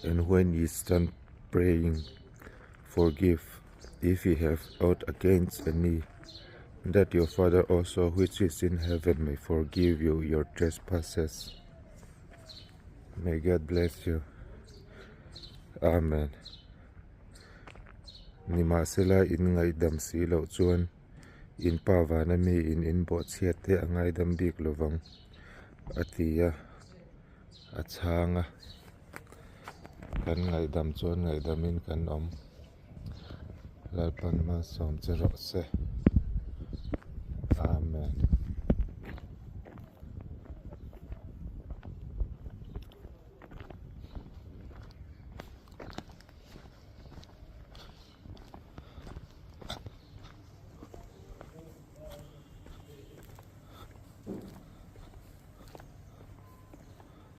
And when ye stand praying, forgive, if ye have aught against any, that your Father also which is in heaven may forgive you your trespasses. May God bless you. Amen. Nimahsela in ngaihdam si loh chuan in pa vana mi in in bawhchhiat te a ngaidam bik lovang a ti a, a chhang a. Kan ngaihdam chuan ngaihdamin kan awm. Lalpan malsawm che rawh se. Amen.